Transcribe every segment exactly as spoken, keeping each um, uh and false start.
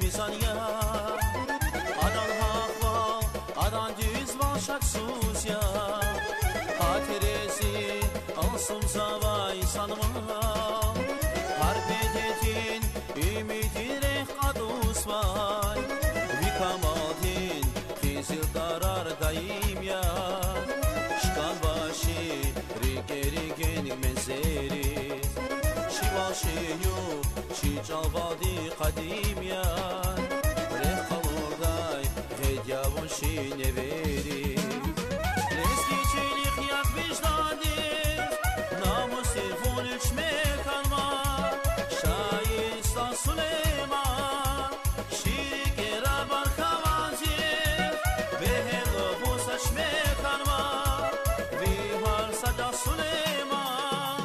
Мизан я, адан гьахъвал, адан дуьзвал шаксуз я. Гьа терези алсумзавай санвал, гьар бедедин уьмуьрдин рехъ кьатӀузвай. Ви камалдин къизил тарар даим я, шканва ши рикӀери генг мензери. Чи вал, чи югъ, чи чӀалвалди къадим я, рехъ къалурдай гъед я вун чи невери. Лезги чилихъ ягъ виждандиз, намусдин вун вич меканва, шаир СтӀал Сулейман. Шиир кӀера баркавандиз, бегьер лугьуз вич меканва, ви гьар са чӀал, Сулейман.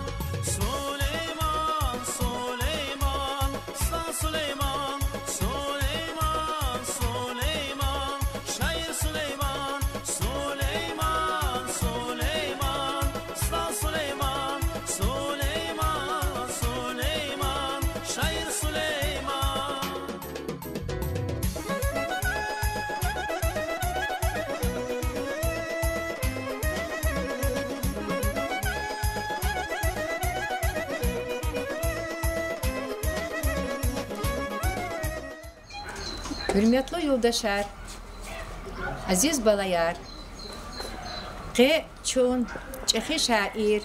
Сулейман, Сулейман, СтӀал Сулейман, Сулейман, Сулейман, шаир Сулейман, Сулейман, Сулейман, СтӀал Сулейман, Сулейман, Сулейман, шаир Сулейман. Гьуьрметлу юлдашар, азиз балаяр, къе чун чӀехи шаир,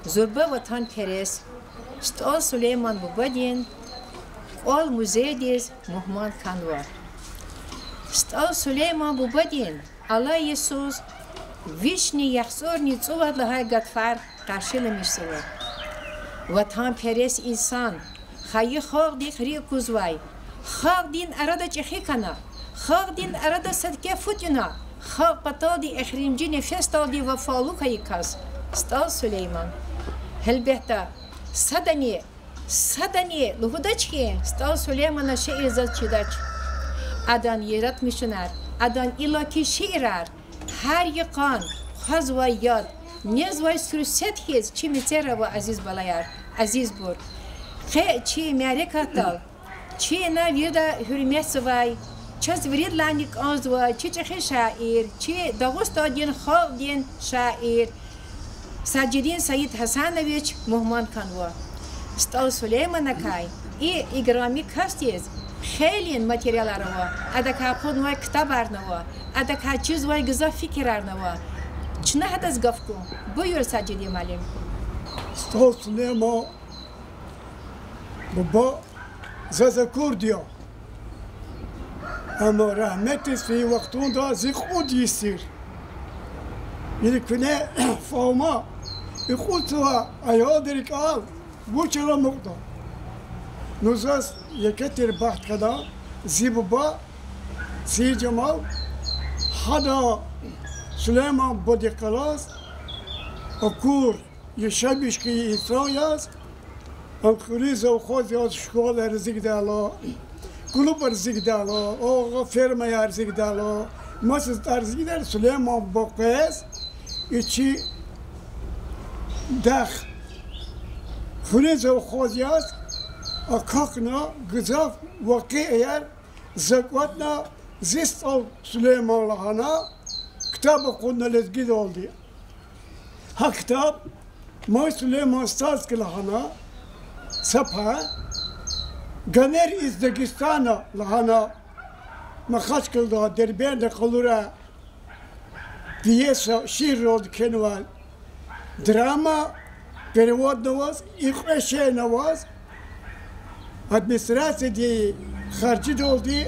зурба ватанперес СтӀал Сулейман бубадин кӀвал музейдиз мугьман хьанва. СтӀал Сулейман бубадин алай йисуз вишни яхцӀурни цӀувад лагьай гатфар къаршиламишзава. Ватанперес инсан, хайи халкьдихъ рикӀ кузвай, халкьдин арада чӀехи хьана, халкьдин арада садакӀа фу тӀуьна, халкь паталди эхиримжи нефесдалди вафалу хьайи кас СтӀал Сулейман. Гьелбетда, садани, садани лугьудач хьи, СтӀал Сулейманан шиир заз чидач. Адан яратмишунар, адан иллаки шиирар, гьар йикъан хъвазвай яд, незвай суьрсет хьиз чи мецера ава, азиз балаяр, азизбур. Къе чи мярекатдал, чи ина вирида гьуьрметзавай, чаз виридалайни кӀанзавай чи чӀехи шаир, чи Дагъустандин халкьдин шаир Сажидин Саид Гьасанович мугьман хьанва. СтӀал Сулейманакай, и играми касдиз, хейлин материалар ава, адакай акъуднавай ктабарни ава, адакай чизвай гзаф фикирарни ава. Чна гьадаз гаф гун. Буюр, Сажидин муаллим. СтӀал Сулейман буба заз акурди я. Амма рагьметдиз фейи вахтунда зи кьуд йис тир. Ина куьне фагьума, и кьуд лагьай аялдин рикӀел вуч аламукьда. Ну, заз еке тир бахт хьана, зи буба Сейид-Жамал гьада Сулейман бубадихъ галаз акур, яшамиш хьайи инсан яз, ам хуьруьн совхоз яз, школаяр эзигдайла, клубар эзигдайла, агъа фермаяр эзигдайла, масадазни эзигдайла, Сулейман буба къвез и чи дах хуьруьн совхоз яз акахьна, гзаф вакъиаяр за кӀватӀна, Зи СтӀал Сулейман лагьана ктаб акъудна лезгидалди. Гьа ктаб Май Сулейман Стальский лагьана са пай, Гомер из Дагестана лагьана, Махачкъалада, Дербентда къалурай пьеса, шиирралди кхьенвай драма переводна аваз, и кьве шейни аваз, администрациядин харжидалди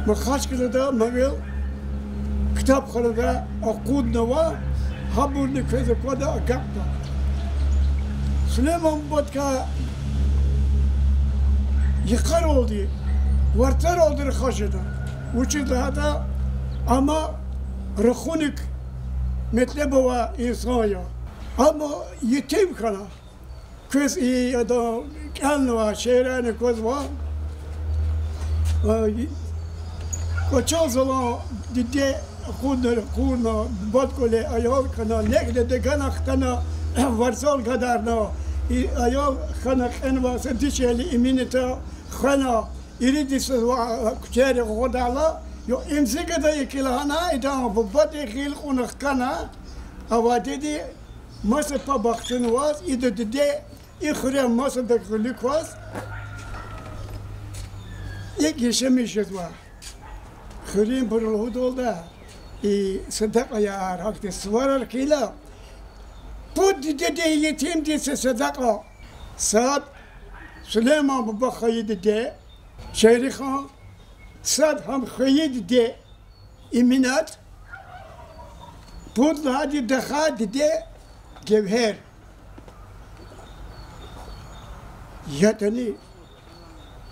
Махачкъалада ма вил ктабханада акъуднава, гьабурни квез аквада агакьда. Сулейман бубадикай йикъаралди, варцаралди рахаз жеда. Вучиз лагьайтӀа ам рахуник метлеб авай инсан я. Амма етим хьана. Квез и адан кӀелнавай шиирарни аквазва. Кьвачел залан диде акъудна, акъудна, бубад кӀвале аял хьана, нек диде гана хтана, варцар гадарна, и аял хьана кьенвай са дишегьли Эминета хвена, Ирид йисуз ва куьчейри гъугъудайла, я имзигада я кӀела гьана, идан бубади гъил кьуна хкана, а вадиди маса паб ахчунваз, ида диде и хуьре масадак гъуьлуьк кваз, икӀ яшамиш жезва. Хуьруьнбуру лугьудалда, и садакьаяр, гьахьтин суварар хьайила, пуд дидедин етимдиз са садакьа. Сад Сулейман буба хайи диде, Шерихан, сад гьам хайи диде Эминат, пуд лагьайди даха диде Гевгьер. ЯтӀани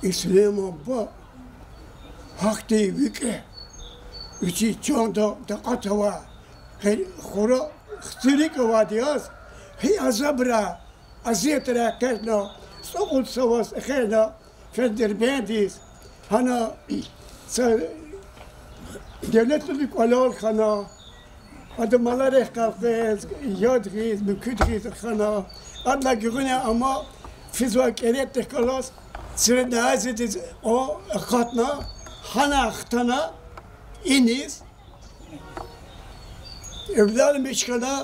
и Сулейман буба гьахьтин викӀегь, вичи чанда такьат авай, къе хура хци рикӀ авайди яз, гьи азабрай, азиятрай экъечӀна, цӀукьуд йисуз экъечӀна фена Дербентдиз, гьана са девлетлудин кӀвалал хьана, ада маларихъ къалкъвез, яд гъиз, муькуьд гъиз хьана, адалай гуьгъуьна ама физвай кӀеретӀдихъ галаз Средняя Азиядиз акъатна, гьана хтана иниз. Эвленмиш хьана,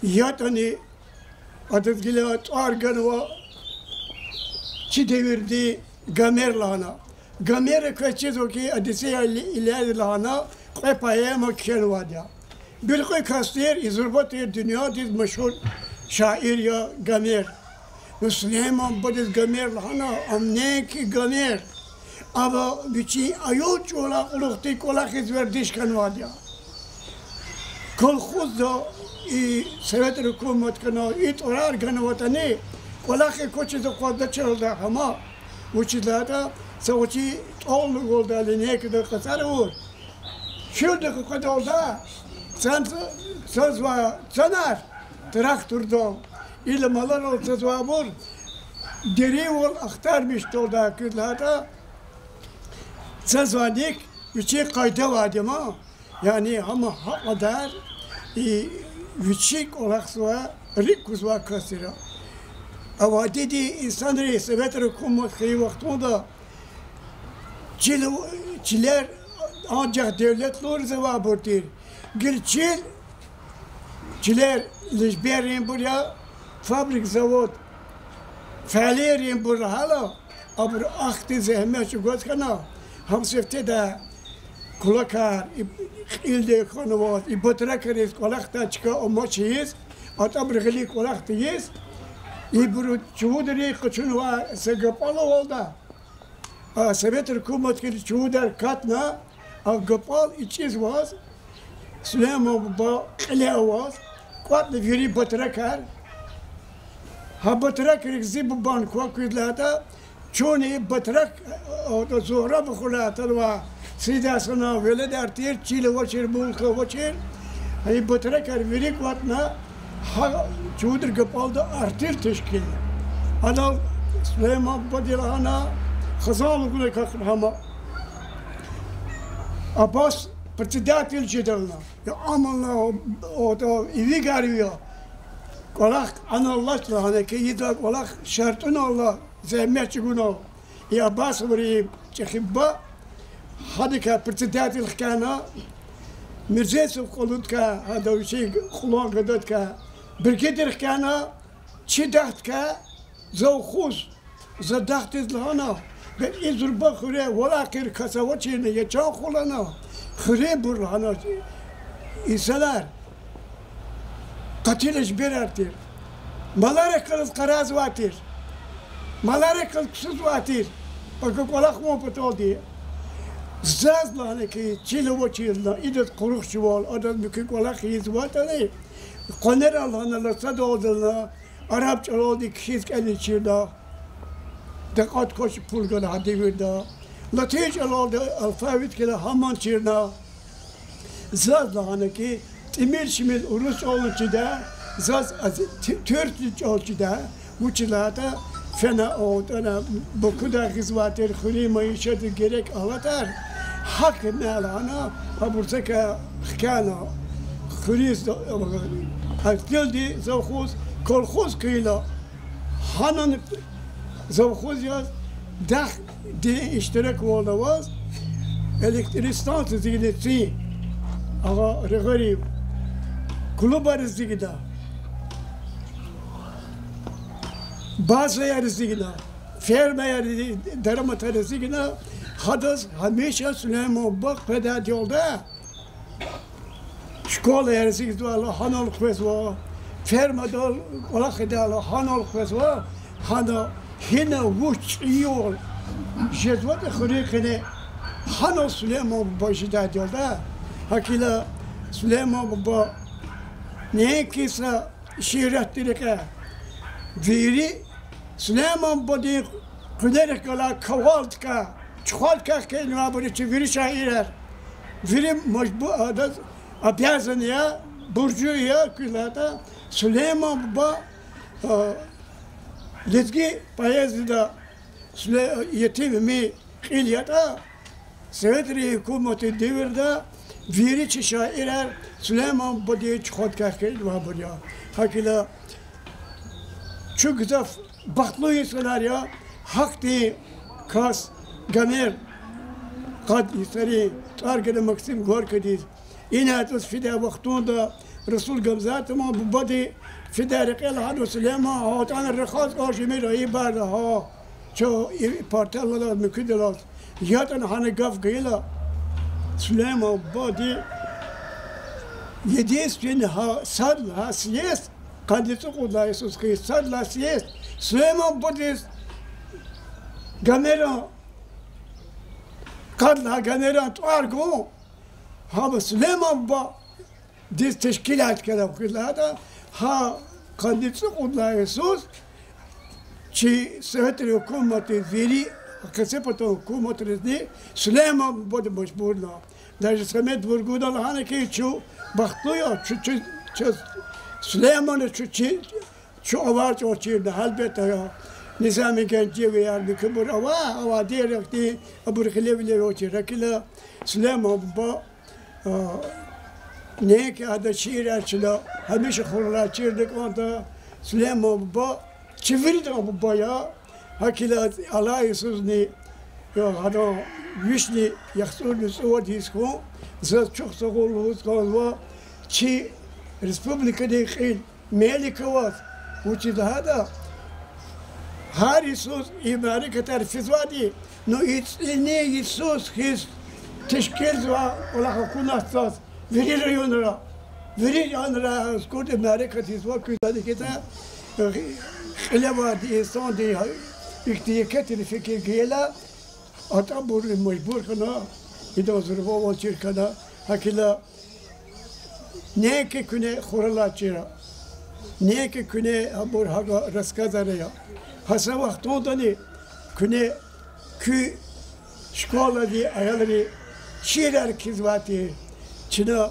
ятӀани адаз гила тӀвар ганва чи девирдин Гомер лагьана. Гомера квез чизва хьи, Одиссея или-, Илиада лагьана кьве поэма кхьенвайди я. Буьркьуь кас тир, и зурба тир дуьньядиз машгьур шаир я Гомер. Ну, Сулейман бубадиз Гомер лагьана, ам неинки Гомер, ам вичин аял чӀавалай кьулухъди кӀвалахиз вердиш хьанвайди я. Колхозда и советрин гьукумат хьана, и тӀварар ганватӀани, кӀвалахиз квачиз акъваздачиралди гьама, вучиз лагьайтӀа са вичин тӀвал лугьудалди линейкада кьацӀар авур, чуьлдихъ къведалди цан-, цазвай цанар трактордал, ила маларал цазвайбур деринвал ахтармишдалди, куьд лагьайтӀа, цазвайник вичин къайда авайди ма, яни гьама гьа кьадар и вичи кӀвалахзавай, рикӀ кузвай кас тир. А вадиди инсанри советрин гьукумат хьайи вахтунда чил-, чилер анжах девлетлуйриз авайбур тир. Гила чил, чилер лежберринбур я, фабрик-завод, фялейринбур лагьайла, абуру ахьтин зегьмет чӀугваз хьана, гьам сифтеда кулакар, и кьилди хьанваз, и батракариз кӀвалахдай чка амач ийиз, атӀабуру гъилик кӀвалах тийиз, ибуру чувудри къачунвай са гапӀалвалда, а советрин гьукуматдихъ чувудар катна, а гапӀал ичӀизваз, Сулейман буба кьиле аваз, кӀватӀна вири батракар. Гьа батракрик зи бубани ква, куьд лагьайтӀа, чунни батрак, а, Зугьра Бахулай атанвай Сидай Санан веледар тир, чил авачир, мулк авачир. И батракар вири кӀватӀна, гьа чувудрин гапӀалда артель тешкилна. Анал Сулейман бубади лагьана, хизан лугьуна какна гьама. Абас председатель жедална. Я амална, о, о, ивигар я. КӀвалах анал алач лагьана хьи, ида кӀвалах шартӀуналла, зегьмет чӀугунал. И Аббас Ибрагьим чӀехи буба, гьадакай председатель хкяна, Мирзесов къалудкай, гьада вичин кьулан гададикай биркидир хкяна, чи дахдикай завхоз, за дахдиз лагьана, бес и зурба хуьре валай гъейри кас авачирна, я чан хва лагьана, хуьруьнбур лагьана, инсанар къати лежберар тир. Маларихъ галаз къарагъзавай тир. Маларихъ галаз ксузвай тир. Пака кӀвалах авун паталди. Заз лагьана хьи, чил авачирна, идаз къуругъчивал, адаз муькуь кӀвалах ийизватӀани, къванерал лагьана лацадалди лагьана, араб чӀалалди кхьиз кӀелин чирна, дакъат квач пул гана гьа девирда. Латин чӀалалди алфавит кхьена, гьамни чирна. Заз лагьана хьи, тӀимил-шимил урус чӀални чида, заз аз ту-, туьркди чӀал чида, вучиз лагьайтӀа фена аватӀани Бакуда гъизвай тир хуьруьн майишатдиз герек алатар, гьахьна лагьана, абур закай хкяна, хуьруьз, а, артельди завхоз, колхоз хьайила, гьанани завхоз яз, дах Дин иштираквалда аваз, электростанция зигна цин, агъа регъуьрив, клубар зигна, базаяр зигна, фермаяр, дараматар зигна, гьадаз гьамиша Сулейман буба къведайдалда, школаяр зигзавайла гьанал къвезва, фермадал кӀвалахайдалайла гьанал къвезва, гьана гьина вуч чӀийивал жезватӀа хуьруьн къене, гьанал Сулейман буба жедайдалда. ГьакӀ хьайила Сулейман буба неинки са шииратдин рекье, вири Сулейман бубадин къуьнерихъ галай кавалдикай, чухвалдикай хкянавайбур я чи вири шаирар. Вири мажбу-, адаз обязан я, буржи я, куь лагьайтӀа, Сулейман буба, а, лезги поэзияда Суле-, етим ими кьил ятӀа, советрин гьукуматдин девирда вири чи шаирар Сулейман бубадин чухвадикай хкянавайбур я. ГьакӀ хьайила чун гзаф бахтлу инсанар я, гьахьтин кас, Гомер къад йисарин тӀвар гана Максим Горькийдиз. Ина атӀуз фидай вахтунда Расул Гамзатован бубади фидай рекье лагьана: Сулейман, гьа ятӀани рахаз кӀан жемир, айибарда гьа. Чун и парталал, муькуьдаллаз ятӀани гьана гаф гайила, Сулейман бубади единственный гьа сад лагьай съезд, къанни цӀукьуд лагьай йисуз хьиз, сад лагьай съезд Сулейман бубадиз Гомеран, къад лагьай Гомеран тӀвар гун, гьам Сулейман бубадиз тешкилат кӀелай хьиз лагьайтӀа, гьа къанни цӀукьуд лагьай йисуз чи советрин гьукуматдиз вири, кесепатан гьукуматризни Сулейман бубади мажбурна. Даже Самед Вургуна лагьана хьи, чун бахтлу я, чу, чу, чаз Сулейманаз чу чи, чун авар чӀавуз чирна, гьелбетда, я Низами Генжиевияр, муькуьбур ава, авайди рехъди, абур гъиле-виле авачир. ГьакӀ хьайила Сулейман буба, а, неинки ада шиирар чна гьамиша хуралай чирна кӀанда, Сулейман буба чи виридан буба я. ГьакӀ хьайила алай йисузни, я гьадан вишни яхцӀурни цӀувад йис хьун, заз чухсагъул лугьуз кӀанзава чи республикадин кьил Мелик аваз, вучиз лагьайтӀа гьар йисуз и мярекатар физвайди, ну, и цӀинин йисуз хьиз тешкилзавай кӀвалах акунач заз вири районра, вири районра аскӀурди мярекат ийизва, куьз лагьайтӀа кьиле авайди инсанди ихьтин еке тир фикир гайила, атӀабурни мажбур хьана, идан зурба авай чир хьана. ГьакӀ хьайила неинки куьне хуралай чира, неинки куьне абур гьакӀ рассказар ая, гьа са вахтундани куьне куь школадин аялри шиирар кхьизвай тир. Чна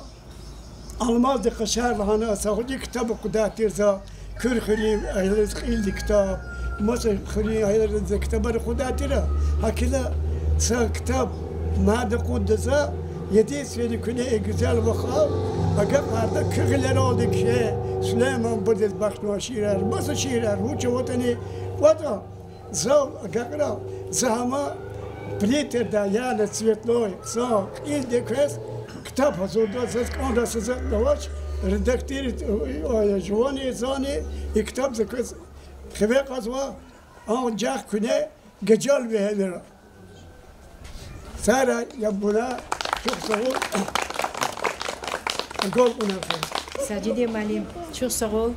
Алмаздин къашар лагьана са гъвечӀи ктаб акъудай тир за, Куьр хуьруьн аялриз кьилди ктаб, маса хуьруьн аялриз за ктабар акъудай тир. ГьакӀ хьайила са ктаб мад акъудда за, единственный куьне и гуьзел вахъ агакьарда куь гъилералди кхьей Сулейман бубадиз бахшнавай шиирар, маса шиирар, вуч аватӀани кӀватӀа. Зал агакьрай, за гьам принтердай, яна цветной, хъсан кьилди квез ктаб гьазурда, заз кӀандай са затӀни авач, редактор жувани, зани, и ктаб за квез хиве кьазва, анжах куьне гежел вегьена. Сара ябуна, чухсагъул, агалкьунар хьуй. Сажидия муаллим, чухсагъул.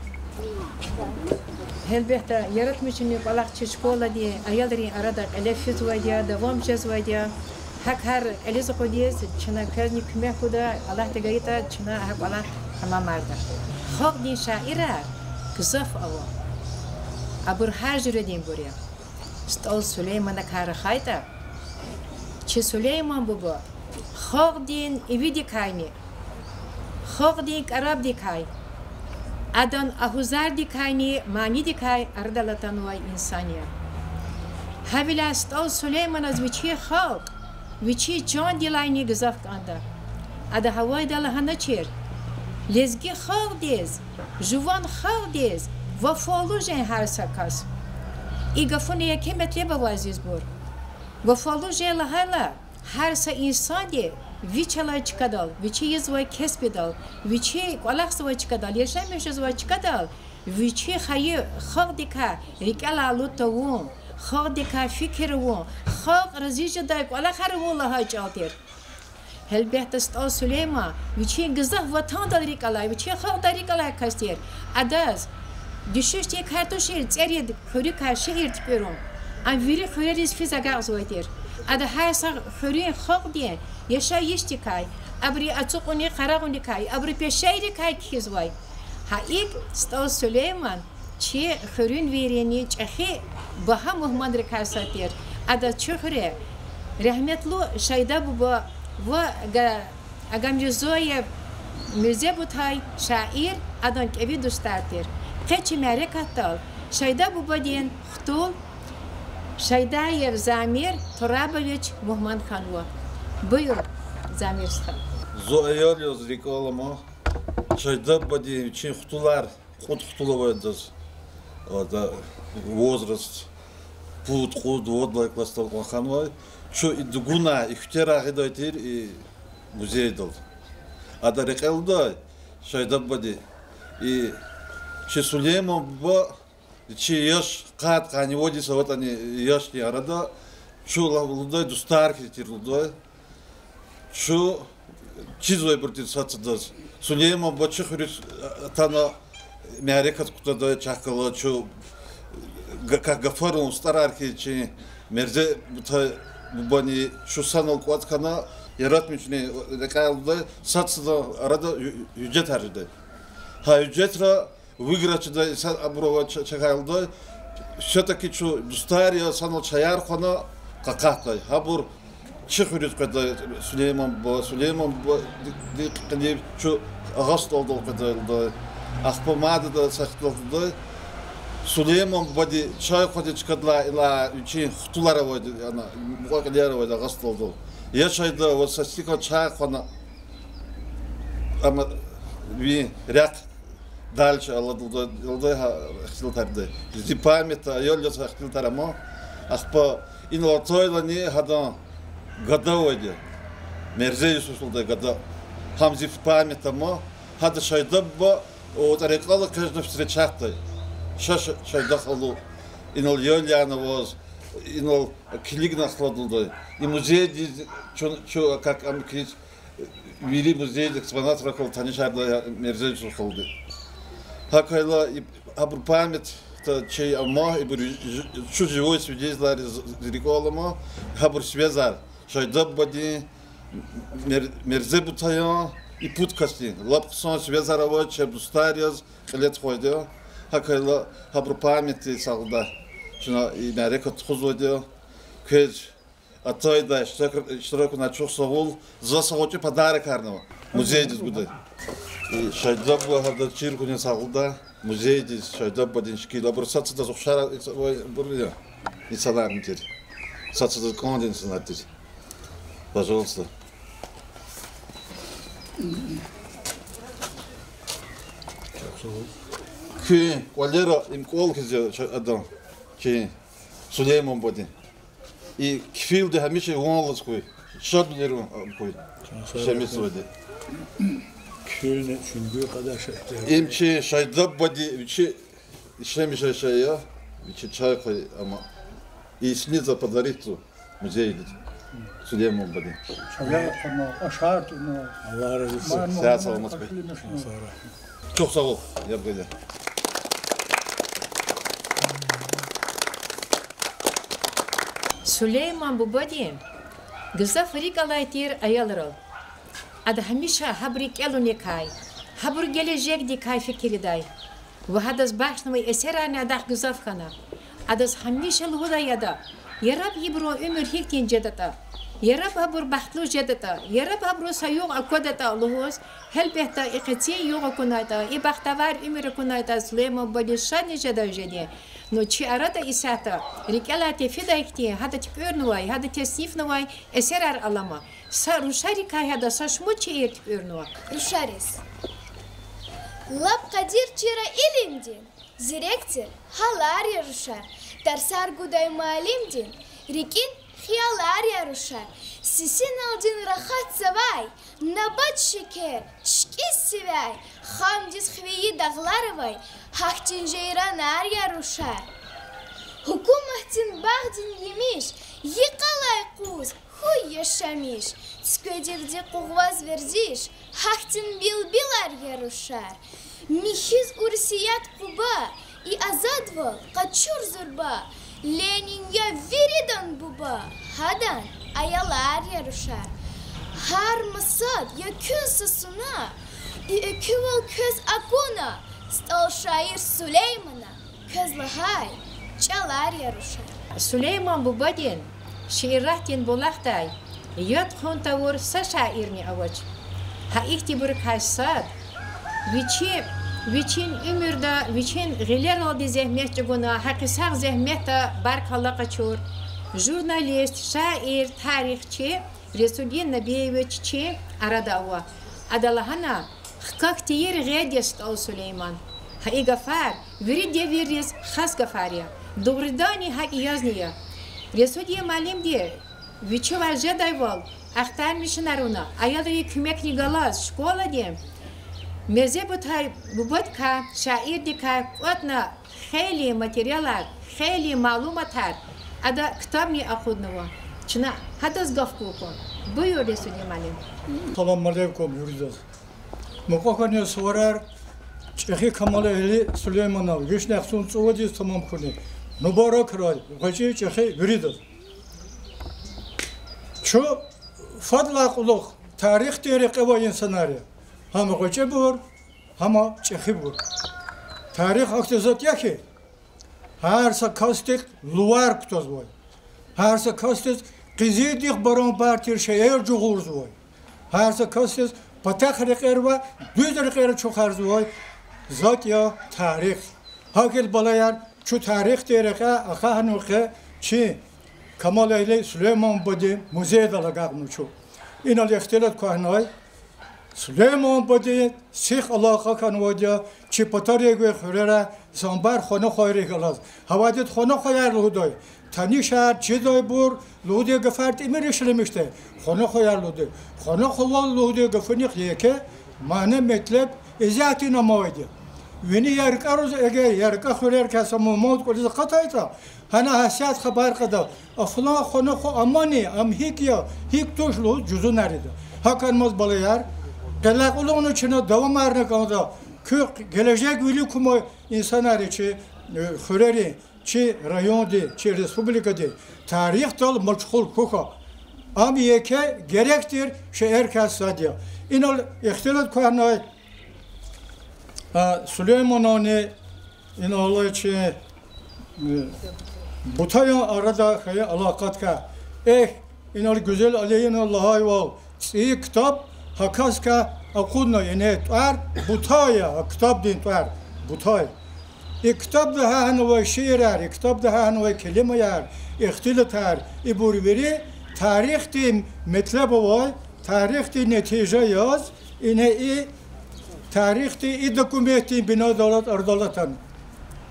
Гьелбетда, яратмишунин кӀвалах чи школадин аялрин арада кьиле физвайди я, давам жезвайди я. ГьакӀ гьар кьилиз акъудиз чна квезни куьмек гуда, Аллагьди гайитӀа, чна гьа кӀвалах тамамарда. Халкьдин шаирар гзаф ава. Абур гьар жуьрединбур я. СтӀал Сулейманакай рахайтӀа, чи Сулейман буба халкьдин ивидикайни, халкьдин кӀарабдикай, адан агьузардикайни манидикай арадал атанвай инсан я. Гьавиляй СтӀал Сулейманаз вичин халкь вичин чандилайни гзаф кӀанда. Ада гьавайда лагьаначир: лезги халкьдиз, жуван халкьдиз вафалу жен гьар са кас. И гафуна еке метлеб ава, азизбур. Вафалу жен лагьайла, гьар са инсанди вич алай чкадал, вичи ийизвай кеспидал, вичи кӀвалахзавай чкадал, яшамиш жезвай чкадал, вичи хайи халкьдикай рикӀелай алуд тавун, халкьдикай фикир авун, халкь рази жедай кӀвалахар авун лагьай чӀал тир. Гьелбетда, СтӀал Сулейман вичин гзаф ватандал рикӀ алай, вичин халкьдал рикӀ алай кас тир. Адаз дуьшуьшдин кар тушир цӀерид хуьруькай шиир туькӀуьрун. Ам вири хуьрериз физ агакьзавай тир. Ада гьар са хуьруьн халкьдин яшайишдикай, абурун ацукьунин-къарагъуникай, абурун пешейрикай кхьизвай. Гьа икӀ СтӀал Сулейман чи хуьруьнвийрини чӀехи багьа мугьманрикай сад тир. Ада чи хуьре рагьметлу Шайда буба ва Га-, Агамирзоев Мирзе Бутай шаир, адан кӀеви дустар тир. Къе чи мярекатдал Шайда бубадин хтул Шайдаев Замир Турабович мугьман хьанва. Буюр, Замир стха. Зун аял яз рикӀ алама, Шайда бубадин вичин хтулар, кьуд хтул авай адаз, ада возраст пуд, кьуд, вад лагьай классдал кьван хьанвай. Чун и дугуна, и хъуьтера гъидай тир и музейдал. Ада рекье лугьудай, Шайда бубади, и чи Сулейман буба, чи яш къад-къанни вад йис аватӀани, яшдин арада чун лагь лугьудай дустар хьиз тир лугьудай. Чун чизвайбур тир сад-садаз. Сулейман буба чи хуьруьз атана, мярекат кутадай чахъ галаз чун га-, га-, гафарун устӀарар хьиз чи Мирзе Бутай бубани чун санал кӀватӀ хьана, яратмишунин рекьяй лугьудай, сад-садан арада гьуьжетар жедай. Гьа гьуьжетра выигрыш жедай са абур ава, ча-, чахъ галай лугьудай, все-таки чун дустар я, санал чаяр хъвана, къакъатдай. Гьабур чи хуьруьз къведай, Сулейман буба, Сулейман буба ди-, ди кьилив чун Агъа СтӀалдал къведай лугьудай. Ахпа мадни са ихтилат лугьудай, Сулейман бубади чай хъвадай чкадилай илай вичин хтулар авайди, ана, мукьва-кьилияр авайди Агъа СтӀалдал. Я Шайда, ваз са стакан чай хъвана, амма ви рехъ дальше алад лугьудай, лугьудай, гьа ихтилатардай. Зи памятда аял яз гьа ихтилатар ама. Ахпа инал атайлани гьадан гада авайди я, Мирзе Юсуф лугьудай гада. Гьам зи памятда ама. Гьада Шайда буба, о, ТӀарикьалай экъечӀна встречатдай. Ша, ша, Шайда халу, инал ял яна ваз, инал килигна ахлад лугьудай. И музейдиз чун, чун как ам килиг, вири музейдин экспонатра квал танишардай Мирзе Юсуф халуди. ГьакӀ хьайила и, гьабур памятда чи ама, ибур ж-, чун живой свидетельар яз рикӀ алама, гьабур связар, Шайда бубадин, Мир-, Мирзе Бутаин, и пуд касдин лап хъсан связар ава, чеб дустар яз кьиле тухвайди я. ГьакӀ хьайила гьабурун памятдиз сагъ лугьуда чна и мярекат тухузвайди я. Квез атайдай, иштирак-, иштиракунай чухсагъул, за са гъвечӀи подарокарнава музейдиз гудай. И Шайда буба гьада чир хьуниз сагъ лугьуда, музейдиз Шайда бубадин шикил, абур сад-садаз ухшар, и са-, вай, абур я, инсанарни тир. Сад-садаз кӀандай инсанар тир. Пожалуйста. Куь кӀвалера им кӀвал хьиз я, ша-, адан, чи Сулейман бубадин. И кефилди гьамиша ван алаз хьуй, шадвилерин хьуй, шемисвади. Им чи Шайда бубади вичи ишлемишай шей я, вичи чай хъвай ама. И сни за подарить музейдиз, Сулейман бубадин. Аллагь рази хьуй. Чухсагъул, яб гайи. Сулейман бубади гзаф рикӀ алай тир аялрал. Ада гьамиша гьабурун кӀелуникай, гьабурун гележегдикай фикиридай. Ва гьадаз бахшнавай эсерарни адахъ гзаф хьана. Адаз гьамиша лугьудай ада: яраб ибурун уьмуьр гьихьтин жедатӀа, яраб абур бахтлу жедатӀа, яраб абурун са югъ аквадатӀа лугьуз. Гьелбетда, и къенин югъ акунайтӀа, и бахтавар уьмуьр акунайтӀа, Сулейман бубадиз шадни жедай жеди. Ну, чи арада исятда рикӀелай тефидай хьтин, гьада туькӀуьрнавай, гьада теснифнавай эсерар алама. Са рушарикай гьада са шумуд шиир туькӀуьрнава. Рушариз. Лап къадир чира илимдин, зирек тир гьалар я рушар, тарсар гудай муаллимдин, рикӀин Хиялар я рушар, сисиналдин рахатзавай, набат шекер, чкӀиз сивяй, хамдиз хвейи дагълар авай, гьахьтин жейранар я рушар. Гьукуматдин багъдин емиш, йикъалай къуз хьуй яшамиш, цуькведивди къугъваз вердиш, гьахьтин билбилар я рушар. Михьиз Урусият Къуба, и азадвал къачур зурба, Ленин я виридан буба, гьадан аялар я рушар. Гьар масад я куьн са суна, и экуьвал квез акуна, СтӀал шаир Сулеймана квез лагьай чӀалар я рушар. Сулейман бубадин шииратдин булахдай яд хъун тавур са шаирни авач. Гьа ихьтинбурукай сад, вичи, вичин уьмуьрда, вичин гъилералди зегьмет чӀугуна, гьакъисагъ зегьметда баркалла къачур, журналист, шаир, тарихчи Ресудин Набиевич чи арада ава. Ада лагьана: хкахь тийир гъед я СтӀал Сулейман. Гьа и гафар вири девирриз хас гафар я. Дугъриданни гьакӀ язни я. Ресудин муаллимди вичивай жедайвал ахтармишунар авуна, аялри куьмекни галаз школадин мезе бутай бубадикай, шаирдикай кӀватӀна хейлин материалар, хейлин малуматар, ада ктабни акъуднава. Чна гьадаз гаф гун кӀан. Буюр, Ресудин муаллим. Салам алейкум виридаз. Мукьва хьана суварар чӀехи Камалэгьли Сулейманан вишни яхцӀурни цӀувадиз тамам хьуни. Мубаракрай гъвечӀи чӀехи виридаз. Чун фадлай кьулухъ тарихдин рекье авай инсанар я. Гьам гъвечӀибур, гьам чӀехибур. Тарих ахьтин затӀ я хьи, гьар са касдихъ лувар кутазвай, гьар са касдиз къизилдихъ барабар тир шейэр жугъурзавай, гьар са касдиз патахъ рекьера ва дуьз рекьера чухарзавай затӀ я тарих. ГьакӀ хьайила, балаяр, чун тарихдин рекье ахъайнава къе чи Камалэгьли Сулейман бубадин музейдал агакьнава чун. Инал ихтилат квахьнай, Сулейман бубадин сих алакъа хьанвайди я чи патарив гвай хуьрера, Самбар Хванахвайрихъ галаз. Гьавайди Хванахваяр лугьудай, танишар, чидайбур лугьудай гафар тӀимил ишлемишдай, Хванахваяр лугьудай. Хванахвавал лугьудай гафунихъ еке мана-метлеб исятда амайди я. Вини яркӀариз эгер яркӀа хуьрерикай са мугьман кӀвализ акъатайтӀа, гьана гьасятда хабар кьада, а флан Хванахва амани, ам гьикӀ я, гьикӀ туш лугьуз жузунар ийида. ГьакӀ хьанмаз, балаяр, къеле кьулухъни чна давамарна кӀанда куь гележегвилик кумай инсанар я чи, э, хуьрерин, чи райондин, чи республикадин тарихдал машгъул хьухь. Ам еке герек тир шейэрикай сад я. Инал ихтилат квахьнай, а, Сулеймананни, инал алай чи, э, Бутаян арада хьайи алакъадикай. Эхь, инал Гуьзел Алиевна лагьайвал, цӀийи ктаб гьа касдикай акъудна, яни тӀвар Бутай я, а ктабдин тӀвар Бутай. И ктабда гьахьнавай шиирар, и ктабда гьахьнавай келимаяр, ихтилатар, ибур вири тарихдин метлеб авай, тарихдин нетижа яз, ина и тарихдин и документдин бинедаллаз арадал атана.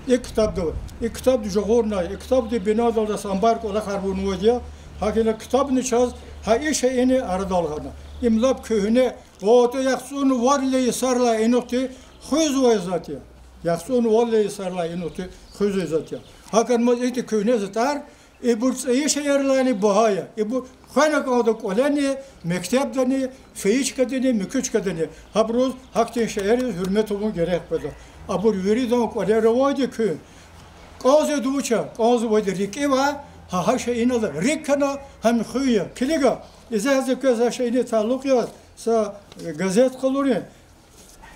И ктабда, и ктаб жагъурна, и ктабдин бинедаллаз Самбар кӀвалахар авунвайди я, гьакӀ хьайила ктабни чаз гьа и шейини арадал гъана. Им лап куьгьне, вад яхцӀурни вад лагьай йисарилай инихъди хуьзвай затӀ я. ЯхцӀурни вад лагьай йисарилай инихъди хуьзвай затӀ я. ГьакӀ хьанмаз ихьтин куьгьне затӀар, ибур цӀийи шейэрилайни багьа я. Ибур хвена кӀанда кӀвалени, мектебдани, фейи чкадани, муькуь чкадани. Гьабуруз гьахьтин шейэриз гьуьрмет авун герек къведа. Абур виридан кӀвалера авайди куьн. КӀанзавайди вуч я, кӀанзавайди рикӀив я, гьа, гьа шейинал рикӀ хьана, гьам хуьн я. Килига, и за, за квез гьа шейиниз талукь яз са, э, газет къалурин.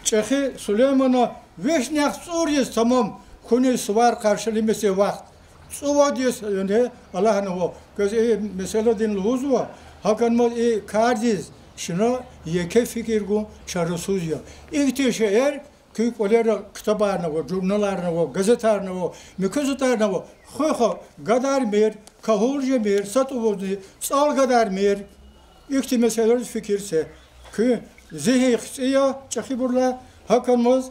ЧӀехи Сулеймана вишни яхцӀур йис тамам хьуниз сувар къаршиламишзавай вахт. ЦӀувад йис, яни, алахьнава. Квез и месэладин лугьузва, гьакӀ хьанмаз и кардиз чна еке фикир гун чарасуз я. Ихьтин шейэр куь кӀвалера ктабарна ава, журналарна ава, газетарна ава, муькуь затӀарна ава. Хуьх, гадармир, кагьул жемир, са тӀувузни цӀал гадармир. Ихьтин месэлайриз фикир це. Куь зигьин хцӀи я, чӀехибурлай, гьакӀ хьанмаз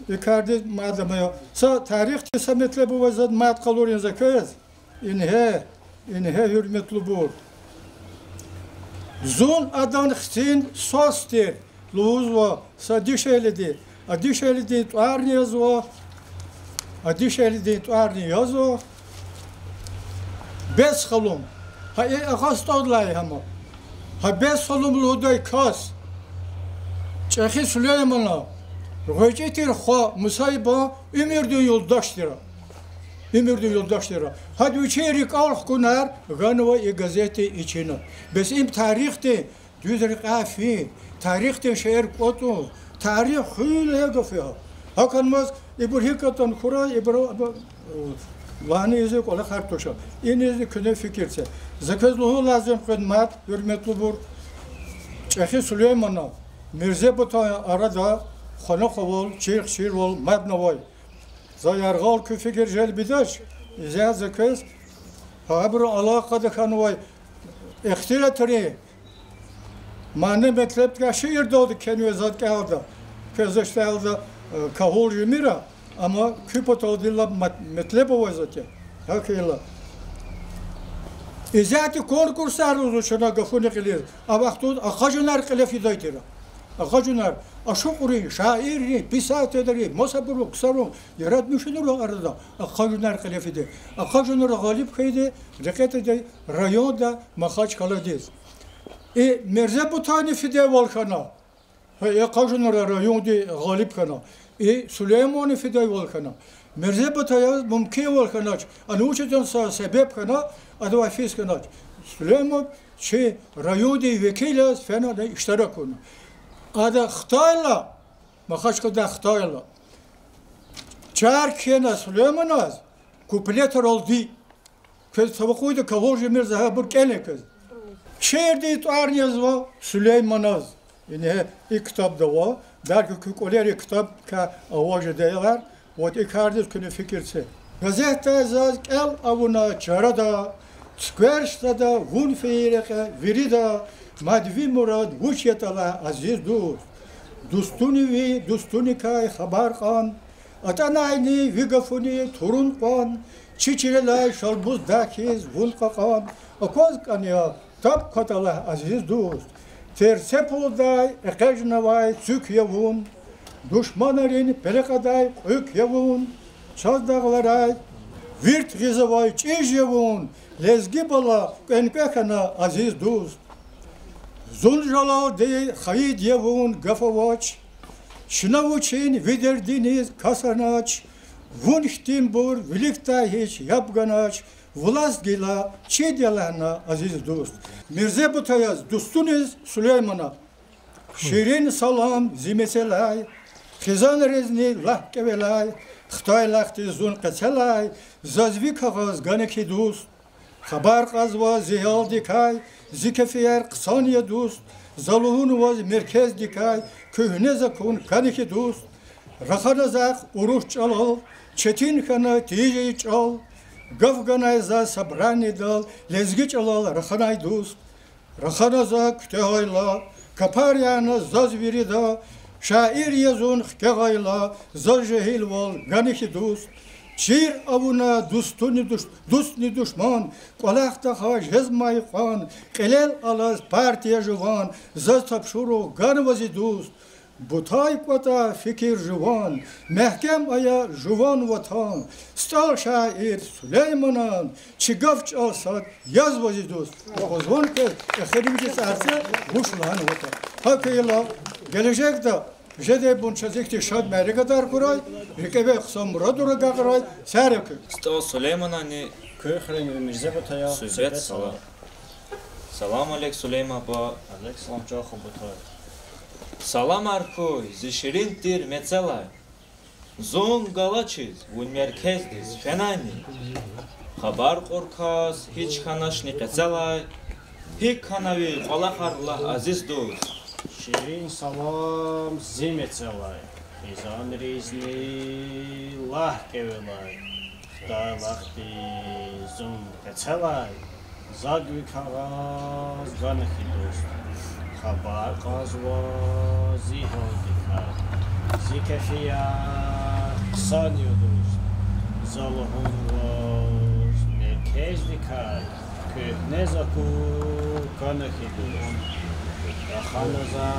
и кардиз мад ама я. Са тарихдин са метлеб авай заз мад къалурин за квез. Ингье, Ингье, гьуьрметлубур, зун адан хцин свас тир лугьузва са дишегьлиди. А дишегьлидин тӀварни язва, а дишегьлидин тӀварни язва Бесхалум. Гьа и агъа СтӀалдилай гьама. Гьа Бесхалум лугьудай кас ЧӀехи Сулеймана гъвечӀи тир хва Мусайбан уьмуьрдин юлдаш тира. Уьмуьрдин юлдаш тира. Гьада вичин рикӀел хкунар ганва и газетдин ичина. Бес им тарихдин дуьз рекьяй фин, тарихдин шейэр кӀватӀун, тарих хуьн лагьай гаф я. ГьакӀ хьанмаз ибур гьикӀ атана хьурай, ибур лагьана ийизвай кӀвалахар туш. Инизни куьне фикир це. За квез лугьун лазим къведа мад, гьуьрметлубур, ЧӀехи Сулеймана Мирзе Бутан арада хванахвал, чирхчирвал мадни авай. За яргъал куь фикир желбидач, исятда за квез гьабурун алакъада хьанвай ихтилатрин мана-метлебдикай шиирдалди кхьенвай затӀ кӀелда. Квез за чталда, э, кагьул жемир, амма куь паталди лап мет-, метлеб авай затӀ я. ГьакӀ хьайила, исятда конкурсар лугьузва чна гафуни кьилиз, а вахтунда акъажунар кьиле фидай тир. Акъажунар, ашукьрин, шаиррин, писателрин, масабурун, ксарун, яратмишунрин арада акъажунар кьиле фидай. Акъажунар гъалиб хьайиди, рекье тийидай районда Махачкъаладиз. И Мирзе Бутани фидайвал хьана. Гьа и акъажунар районди гъалиб хьана. И Сулеймани фидайвал хьана. Мирзе Бутаяз мумкинвал хьанач, ана вуч ятӀани са себеб хьана, адавай физ хьанач. Сулейман чи райондин векил яз фена, ада иштирак авуна. Ада хтайла, Махачкъаладай хтайла, чар кхьена Сулейманаз куплетралди. Квез тавакъуди кагьул жемир, за гьабур кӀела квез. Шиирдин тӀварни язва Сулейманаз. Ингье и ктабда ава, белки куь кӀвалера и ктабдикай аваз жеда аялар, вот и кардиз куьне фикир це. Газетдай заз кӀел авуна чарада, цуьквер сада вун фейи рекье вирида, мад ви мурад вуч ятӀа лагь, азиз дуст. Дустуни ви, дустуникай хабар кьан, атӀанайни ви гафуни турун кьван, чи чилелай Шалбуз дагъ хьиз вун кьакьан, акваз кӀан я, таб кватӀа лагь, азиз дуст. Терце пулдай экъечӀнавай цуьк я вун, душманрин пеле кьадай кьуьк я вун, чаз дагъларай вирт гъиз авай чӀиж я вун, лезги бала кӀвенкӀве хьана, азиз дуст. Зун жалалди хайид я вун, гаф авач, чна вучин ви дердиниз кас анач, вун хьтинбур виликдай гьич яб ганач, власть гила чид я лагьана, азиз дуст. Мирзе Бутаяз, дустуниз Сулеймана. Ширин салам зи мецелай, хизанризни лагь кӀевелай, хтайлахъди зун къецелай, заз ви кагъаз гана хьи, дуст. Хабар кьазва зи гьалдикай, зи кефияр хъсан я, дуст, за лугьунваз меркездикай, куьгьне закун кӀан хьи, дуст. Рахана захъ урус чӀалал, четин хьана тийижиз чӀал, гаф ганай заз собранидал, лезги чӀалал раханай, дуст. Рахана за куьтягьайла, капар яна заз вирида, шаир я зун хкягъайла, заз жегьилвал гана хьи, дуст. Чир авуна дустуни душ-, дустни душман, кӀвалах тахьай жезмай кьван, кьилел алаз партия жуван, заз тапшуругъ ганва зи дуст. Бутай кӀватӀа фикир жуван, мягькем ая жуван ватан, СтӀал шаир Сулейманан чи гаф-чӀал сад язва зи дуст. Акъвазвани квез эхиримжи цӀарцӀе вуч лагьанватӀа? ГьакӀ хьайила, гележегда жедайбурун чаз ихьтин шад мярекатар хьурай, рикӀевай хъсан мурадра агакьрай, сагърай куьн. СтӀал Сулейманани куь хуьруьнви Мирзе Бутая суьгьбет, суьгьбет, салам. Салам алейк, Сулейман буба. Алейк салам, чан хва Бутай. Саламар хьуй зи ширин тир мецелай. Зун галачиз вун меркездиз фенани, хабар кьур кас гьич хьаначни къецелай, гьикӀ хьана ви кӀвалахар лагь, азиз дуст. Ширин салам зи мецелай, хизанризни лагь кӀевелай, хтайлахъди зун къецелай, заз ви кагъаз гана хьи, дуст. Хабар кьазва зи гьалдикай, зи кефияр хъсан я, дуст, за лугьунваз меркездикай, Куьгьне за кул кана хьи дуст, рахана за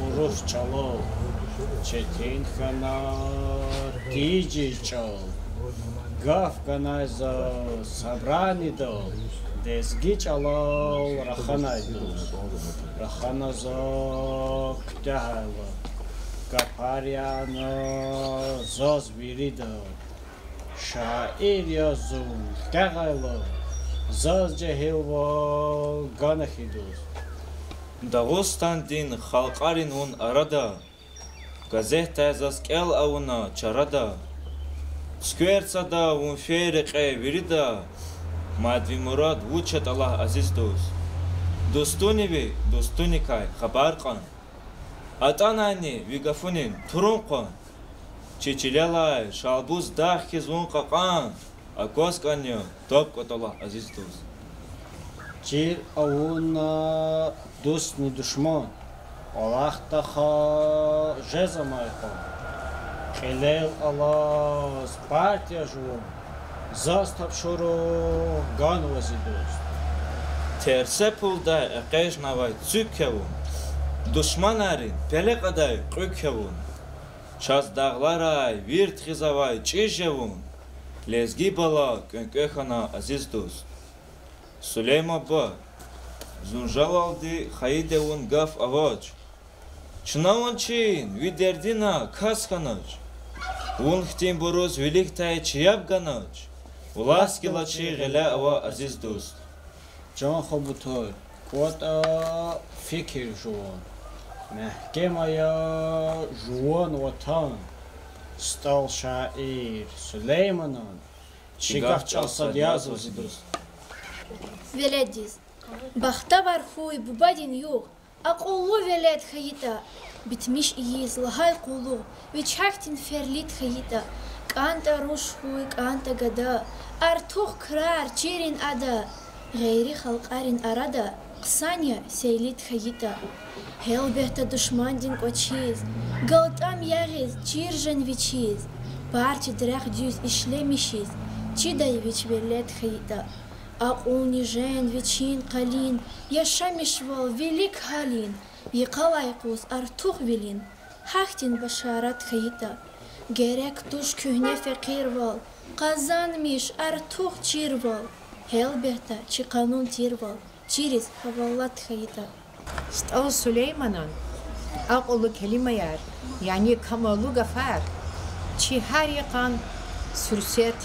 урус чӀалал, четин хьана тийижиз чӀал. Гаф ганай за собранидал, лезги чӀалал раханай дуст. Рахана за куьтягьайла, гафар яна заз вирида. Шаир яз зун тягъайла, заз жегьилвал гана хьи дуст. Дагъустандин халкьарин вун арада, газетдай заз кӀел авуна чарада. Цуькверцада вун фейи рекье вирида, мад ви мурад вуч ятӀа лагь, азиз дуст. Дустуни ви дустуникай хабар кьан, атӀанайни ви гафунин турун къван. Чи чилелай Шалбуз дагъ хьиз вун кьакьан, акваз кӀан я, таб кӀватӀа лагь, азиз дуст. Чир авуна дустни душман, кӀвалах тахьа жез амай къван. Кьилел алаз партия жуван, заз тапшуругъ ганва, зи дуст. Терсе пулдай экъечӀнавай цуьк я вун, душманрин пеле кьадай кьуьк я вун. Чаз дагъларай вирт гъиз авай чӀиж я вун, лезги бала кӀвенкӀве хьана, азиз дуст. Сулейман буба, зун жалалди хайиди я вун гаф авач. Чна вун чин, ви дердина кас хьанач. Вун хьтинбуруз виликдай чи яб ганач. Власть гила чи гъиле ава, азиз дуст. Чан хабатур, кӀватӀа фикир жуван, мягькем ая жуван ватан. СтӀал шаир Сулейманан чи гаф чӀал сад язва, зи дуст. Веледдиз. Бахтавар хьуй бубадин югъ, акьуллу велед хьайитӀа, битмиш ийиз лагьай къуллугъ вич гьахьтин ферлид хьайитӀа, кӀантӀа руш хьуй, кӀантӀа гада, артух крар чирин ада, гъейри халкьарин арада хъсан я сейлид хьайитӀа. Гьелбетда, душмандин кӀвачиз галтӀам ягъиз чир жен вичиз, партиядин рехъ дуьз ишлемишиз чидай вич велед хьайитӀа. Акьулни жен вичин къалин, яшамишвал вилик гьалин, йикъалай къуз артух вилин, гьахьтин башарат хьайитӀа. Герек туш куьгьне фекъирвал, къазанмиш артух чирвал, гьелбетда, чи къанун тирвал чириз гьавалат хьайитӀа. СтӀал Сулейманан акьуллу келимаяр, яни камаллу гафар чи гьар йикъан суьрсет,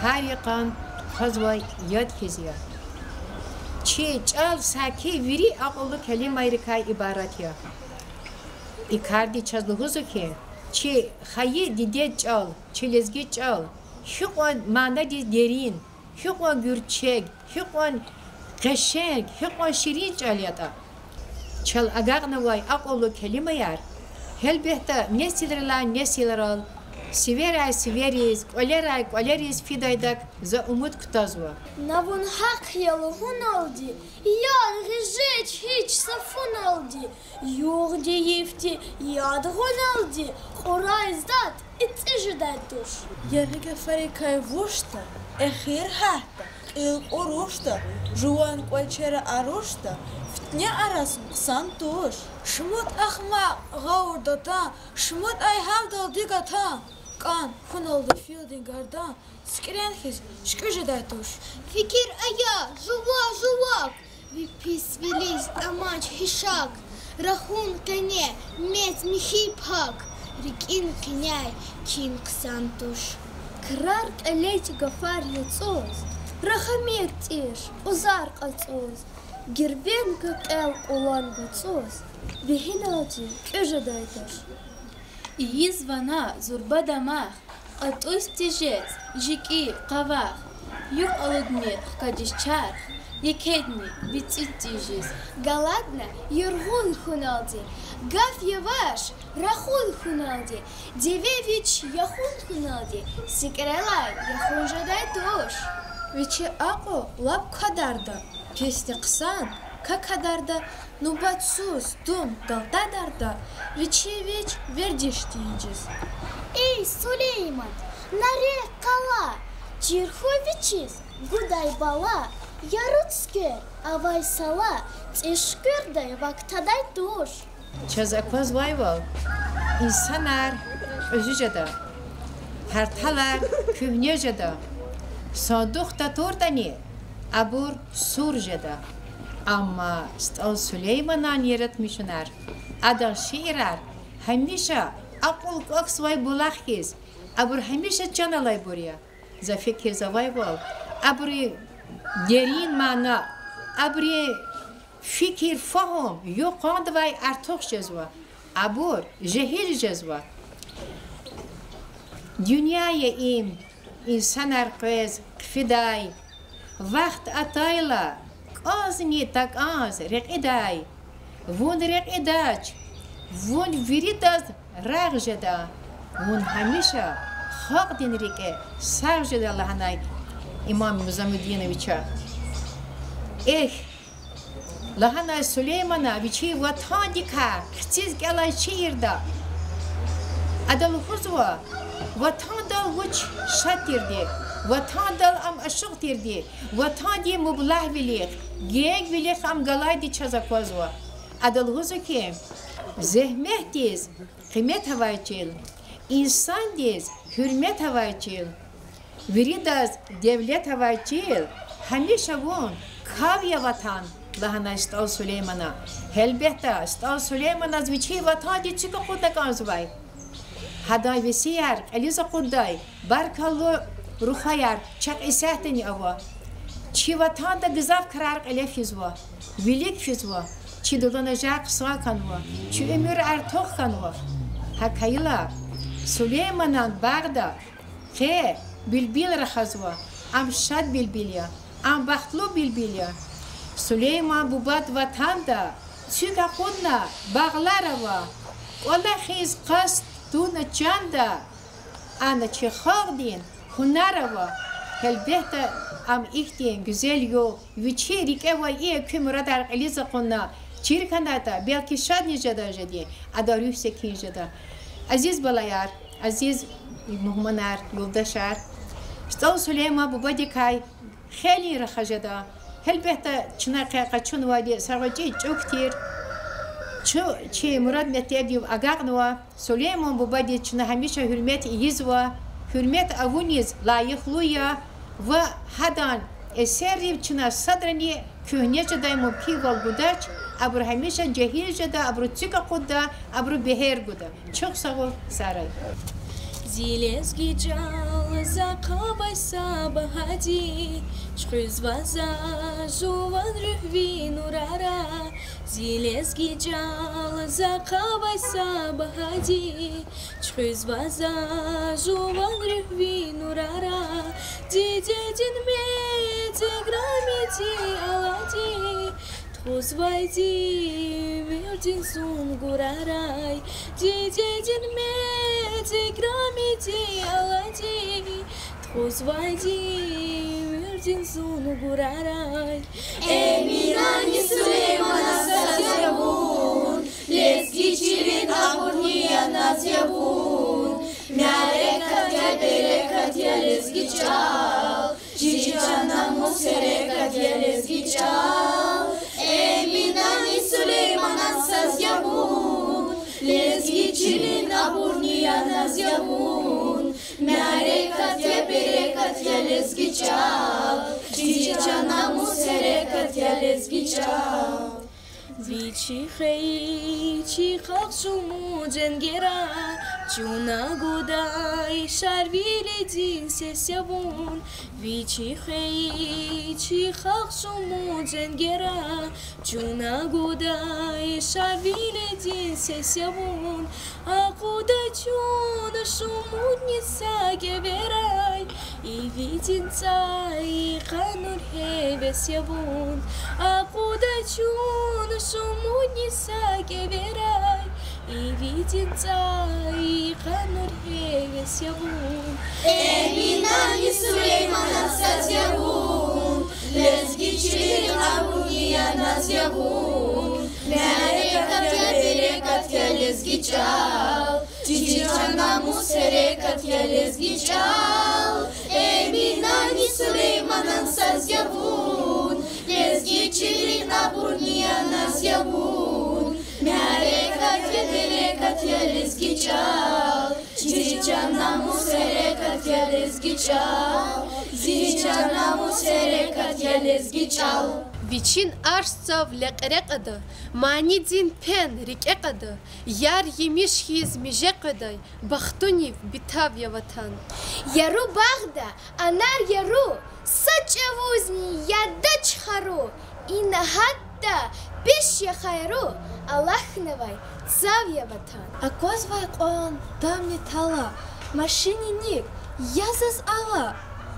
гьар йикъан хъвазвай яд хьиз я. Чи чӀал саки вири акьуллу келимайрикай ибарат я. И кардиз чаз лугьузва хьи, чи хайи дидед чӀал, чи лезги чӀал гьикьван манадиз дерин, гьикьван гуьрчег, гьикьван къешенг, гьикьван ширин чӀал ятӀа. Чал агакьнавай акьуллу келимаяр, гьелбетда, несилрилай несилрал, сиверай сивериз, кӀвалерай кӀвалериз фидайдак за умуд кутазва. На вун гьахъ я лугьуналди, яд гъиз жеч гьич са фуналди, югъди-йифди яд гъуналди кьурай затӀ и цӀи жедай туш. Яргъи гафарикай вучда, эхир гьатда, кьил кьурушда, жуван кӀвачера арушда, фитне арасун хъсан туш. Шумуд ахмакь гъавурда атан, шумуд ай гьавдалди гатан, кӀан хьуналди филдин гардан, сикӀрен хьиз чуькьуь жедай туш. Фикир ая, жува, жувак, ви писвилиз амач гьишак, рахун къене мез михьи пак, рикӀин къеняй кин хъсан туш. Крар кьелечӀ гафар яцӀуз, рахамир тӀиш кьузар кьацӀуз, гирбенга кьел кьулан вацӀуз, вегьиналди кӀуь жедай туш. Ийиз вана зурба дамах, кьатӀуз тежез жикӀи къавах, юкь алудмир хкажиз чарх, екедни бицӀи тежиз. Галадна юргъун хьуналди, гаф яваш рахун хьуналди, деве вич яхун хьуналди, сикӀрелай яхун жедай туш. Вичи акьул лап квадарда, писни хъсан какадарда, нубатсуз тум галтадарда, вичи вич вердиш тийижиз. Эй, Сулейман, на рехъ къала, чир хьуй вичиз гудай бала. Яру цуьквер авай сала цӀишуьквердай вахт гьадай туш. Чаз аквазвайвал, инсанар кьуьзуь жеда, парталар куьгьне жеда, сандухда туртӀани, абур сур жеда. Амма СтӀал Сулейманан яратмишунар, адан шиирар гьамиша акьул кӀвахьзавай булах хьиз, абур гьамиша чан алайбур я. За фикирзавайвал, абурун дерин мана, абурун фикир-фагьум юкьвандавай артух жезва, абур жегьил жезва. Дуьнья я им, инсанар къвез хъфидай, вахт атайла, кӀанзни такӀанз рекьидай. Вун рекьидач, вун виридаз рагъ жеда, вун гьамиша халкьдин рикӀе сагъ жеда, лагьанай имам Музамудиновича. Эхь, лагьанай Сулеймана вичин ватандикай хциз кӀелай шиирда. Ада лугьузва, ватандал вуч шад тирди, ватандал ам ашукь тирди, ватандин мублагьвилихъ, генгвилихъ ам галайди чаз аквазва. Ада лугьузва хьи, зегьметдиз къимет авай чил, инсандиз гьуьрмет авай чил, виридаз девлет авай чил, гьамиша вун кав я ватан, лагьанай СтӀал Сулеймана. Гьелбетда, СтӀал Сулейманаз вичин ватандин цуьк акъудна кӀанзавай. Гьадан весияр кьилиз акъуддай баркаллу рухваяр чахъ исятдани ава. Чи ватанда гзаф крар кьиле физва, вилик физва, чи дуланажагъ хъсан хьанва, чи уьмуьр артух хьанва. ГьакӀ хьайила, Сулейманан багъда къе билбил рахазва, ам шад билбил я, ам бахтлу билбил я. Сулейман бубад ватанда цуьк акъудна багълар ава, кӀвалахиз къаст туна чанда, ана чи халкьдин гьунар ава. Гьелбетда, ам ихьтин гуьзел югъ вичи рикӀе авай и куь мурадар кьилиз акъудна чир хьанайтӀа, белки шадни жеда жеди, адан руьгь секин жеда. Азиз балаяр, азиз мугьманар, юлдашар, СтӀал Сулейман бубадикай хейлин рахаз жеда. Гьелбетда, чна къе къачунвайди са гъвечӀи чӀук тир. Чун чи мурад-метлебдив агакьнава. Сулейман бубадиз чна гьамиша гьуьрмет ийизва, гьуьрмет авуниз лайихлу я ва гьадан эсеррив чна садрани куьгьне жедай мумкинвал гудач, абур гьамиша жегьил жеда, абурун цуьк акъудда, абуру бегьер гуда. Чухсагъул, сагърай. Зи лезги чӀал, захъ авай са багьади, чуьхуьзва за жуван руьгьви нурара. Зи лезги чӀал, захъ авай са багьади, чуьхуьзва за жуван руьгьви нурара. Дидедин мецик рамиди алади, тухузвайди уьмуьрдин зун гурарай. Дидедин мецик рамиди алади, тухузвайди уьмуьрдин зун гурарай. Эминани Сулейманан саз я вун, лезги чилин абурни я, наз я вун. Мярекат я, берекат я лезги чӀал, чи чан, намус, гьерекат я лезги чӀал. Эминани Сулейманан саз я вун, лезги чилин абурни я, наз я вун. Мярекат я, берекат я лезги чӀал, чи чан, намус, гьерекат я лезги чӀал. Вичи хвейи чи халкь шумуд женгера чуна гудай Шарвилидин сес я вун. Вичи хвейи чи халкь шумуд женгера чуна гудай Шарвилидин сес я вун. Акъудай чун шумудни са кӀеверай, ивидин цӀай къанур гьевес я вун. Акъудай чун шумудни са кӀеверай, ивидин цӀай къанур гьевес я вун. Эминани Сулейманан саз я вун, лезги чилин абурни я, наз я вун. Мярекат я, берекат я лезги чӀал, чи чан, намус, гьерекат я лезги чӀал. Эминани Сулейманан саз я вун, я вун, мярекат я, берекат я лезги чӀал, зи чан, намус, гьерекат я лезги чӀал, зи чан, намус, гьерекат я лезги чӀал. Вичин арц цав лекьре кьада, манидин пен рикӀе кьада, яр емиш хьиз миже къведай, бахтунив битав я ватан. Яру багъда анар яру, са чӀавузни ядач хару, ина гьатта пиш я хайру, алахьнавай цав я ватан. Аквазвай кьван тамни тала, машинни нив я заз ала,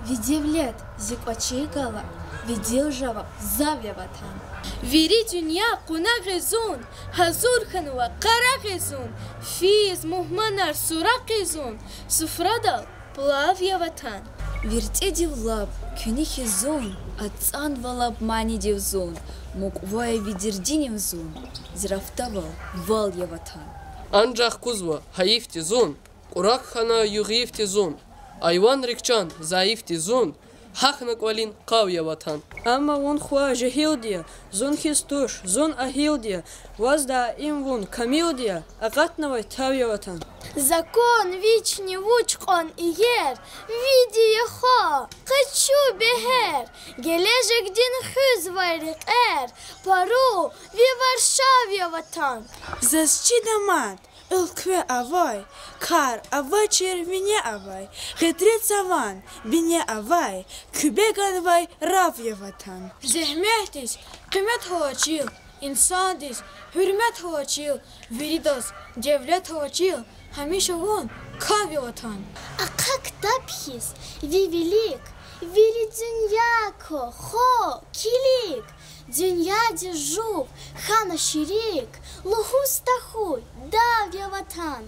ви девлет зи кӀвачин гала, ви держава зав я ватан. Вири дуьнья къунагъ я зун, гьазур хьанва къарагъ я зун, физ мугьманар суракъ я зун, суфрадал пилав я ватан. Ви рцӀидив лап куьнихьи зун, ацӀанва лап манидив зун, мукьва я ви дердинив зун, зи рафтавал вал я ватан. Анжах кузва гьайифди зун, кьурак хьана югъ-йифди зун, айванрик чан зайифди зун, гьахьна кӀвалин къав я ватан. Амма вун хва жегьилди я, зун хьиз туш, зун агьилди я, ваз даим вун камилди я, акъатнавай тав я ватан. Закон вични вуч кьван иер, види я хва, къачу бегьер, гележегдин хуьзвай рекьер, пару ви варшав я ватан. Заз чида мад, элкъве авай, кар авачир вине авай, гъетре цаван бине авай, куьбе ганвай рав я ватан. Зегьметдиз къимет гьалачир, инсандиз гьуьрмет гьалачир, виридаз девлет гьалачир, гьамиша вун кав я ватан. Ахъа ктаб хьиз ви вилик, вири дуьнья ква хва килиг, дуьньядин жув хьана ширик, лугьуз тахьуй дав я ватан.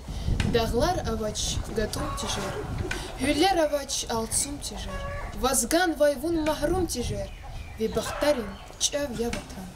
Дагълар авач гатӀум тежер, гьуьллер авач алцум тежер, ваз ганвай вун магьрум тежер, ви бахтарин чӀав я ватан.